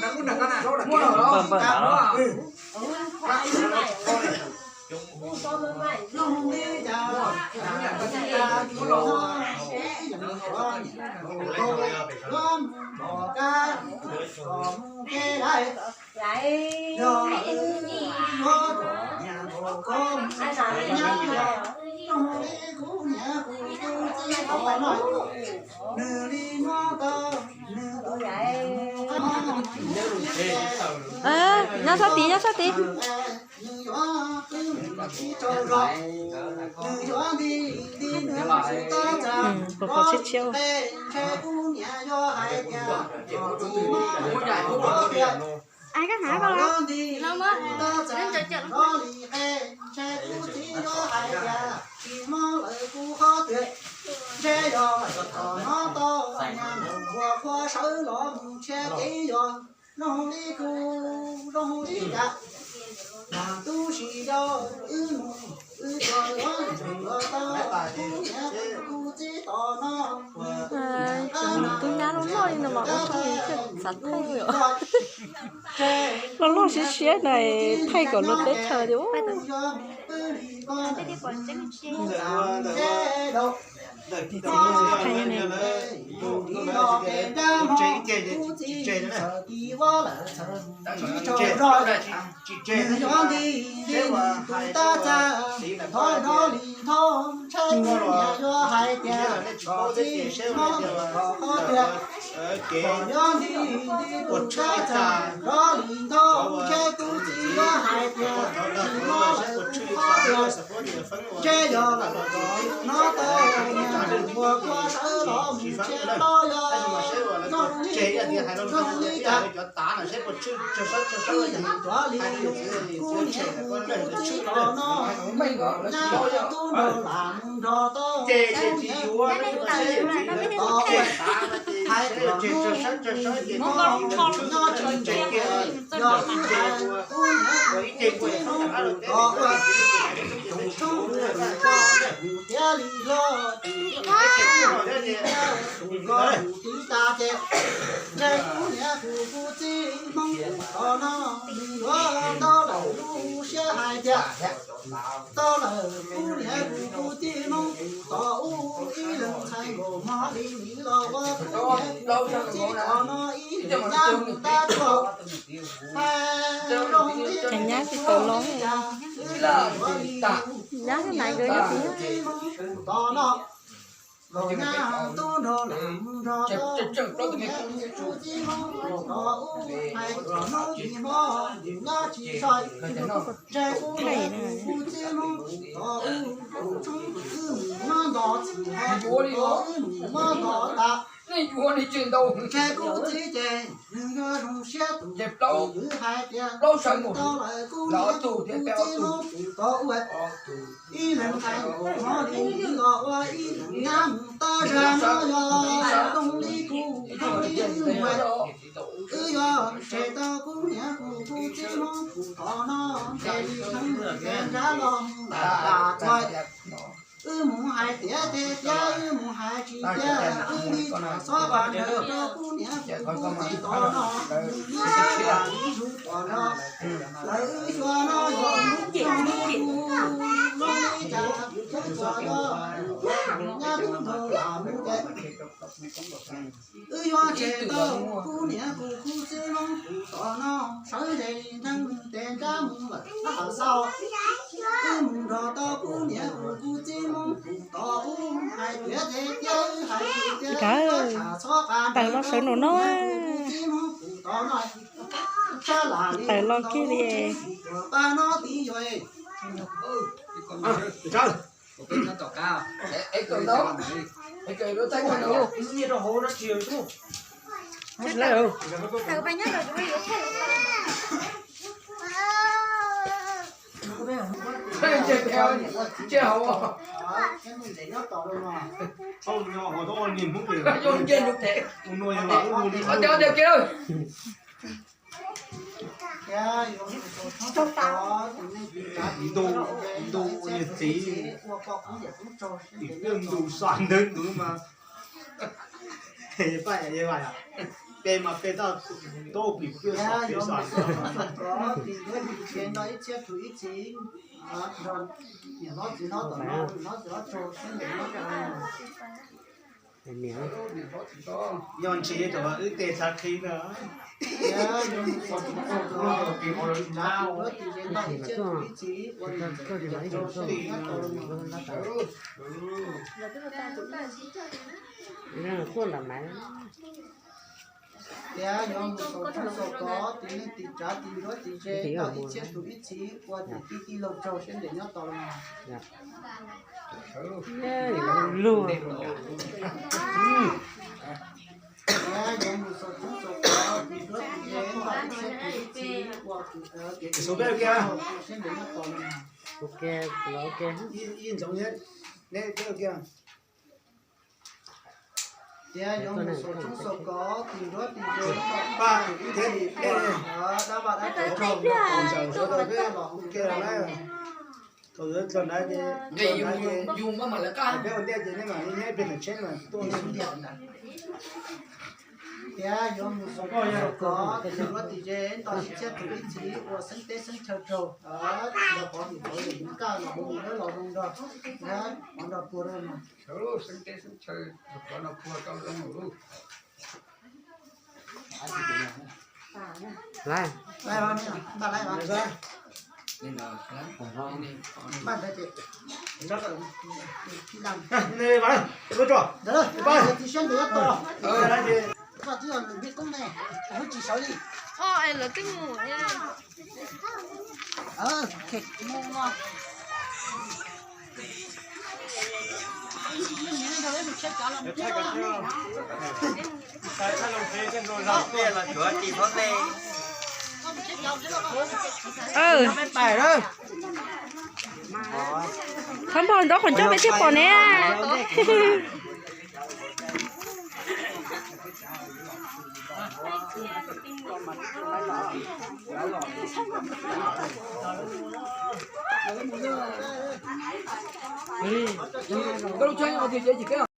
Npawg, npawg ntawd. Nyob sab tid, nyob sab tid. Pos pos tshiab tshiab. Tub nyab loj loj li no mas ua txhav thaij li os. Loj loj siab siab na, thaij kom luag teb chaws tias. Ces tsis yuav. Tiav li los tus ko tus tib tas ces ntshe kuv niam tus kuv txiv Hmoob tus tom no, nws yuav tau lawm lub siab hais tias tau lawm kuv niam tus kuv txiv Hmoob tus tom ub ib leeg ntxhais nkaus mog li nws los ua kuv niam tus kuv txiv tom no ib leeg nyab mus tab tuaj. Hais zoo li nyab tsis tau los. Nyab nais nkawd nyob tim no. Los nyab tub nrog lam nrog tau kuv niam tus kuv txiv Hmoob tus tom ub hais kom hnub ib hmo nws nyob tsis txog. Ntshe kuv niam tus kuv txiv Hmoob tus tom ub tus tshoob wb mus nyob nto txhim ho tus ko wb mus nyob nto tas. Ntshe kuv txiv ces nws yuav zoo siab tus ces wb hais tias tau lawm kuv niam tus kuv txiv Hmoob tus tom ub ib leeg ntxhais nkaus mog li nws los ua ib leeg nyab mus tab zag no yog zoo li kuv zoo li wb mus. Wb yuav tseg tau kuv niam kuv kuv txiv Hmoob tus tom no ntes li thoob ntes nrab los mus nram tas tuaj. Wb mus hais tiav tiav tiav, wb mus hais tsis tiav, wb li txhob pab nrog rau kuv niam kuv kuv txiv tom no, wb li sab tas li zus tom no. Lawv wb xyuas no yog hnub no hnub kuv zoo li cas, wb xyuas yog nyab tub nrog lam mus ces wb yuav tseg tau kuv niam kuv kuv txiv Hmoob tus tom no sawv ntes li nteeg ntes nrab mus lawm tab tom xaus. Wb mus nrog tau kuv niam kuv kuv txiv Hmoob tus tom ub hais tiav tiav tiav, wb hais tiav tiav, wb txhob txhob qab nrog rau kuv niam kuv kuv txiv Hmoob tus tom no. Sab lam li tawm los kiag li. Pab no tiv yuav Ntu, ntu ua niag txiv, ntu xa ntawd ntu mas, peb mas peb tau tau pim kuv twb xa peb xa. Yog ntsis tam wb tes txhav qhi ntag. Tias yuav mus xaus tshoob xaus kos, tiv neej tiv tsav tiv nruab tiv ze, tau ib txhiab tus ib txhiv ua tus tij tij laug tsaug siab ntev nyob tos los. Tias yuav mus xaus tshoob xaus kos, tiv nruab tiv ze, tau ib txhiab tus ib txhiv ua tus tij tij laug tsaug siab ntev nyob tos los. Ib ntxoov neb, neb kiag. Tias yuav mus xaus tshoob xaus kos, tiv nruab tiv ze, tau ib txhiab tus ib txhiv ua dab vaj dab tsev tsaug nyob tos los. Thaum yuav txog ntawd ces, thaum ntawd ces peb ua ntej ces nej mam li neb pem tsheb mas tuaj. Tias yuav mus xaus tshoob xaus kos, tiv nruab tiv ze, tau ib txhiab tus ib txhiv ua xeeb teb xeeb chaw tsaug, los pov tim pov tim nkaj los mus dawb los zoo nrog, pov nrog puag rau no. Thov npog nrov qhov ncauj peb thiaj pom ne. Koj lub tsheb nyob qhov twg ces tsis keb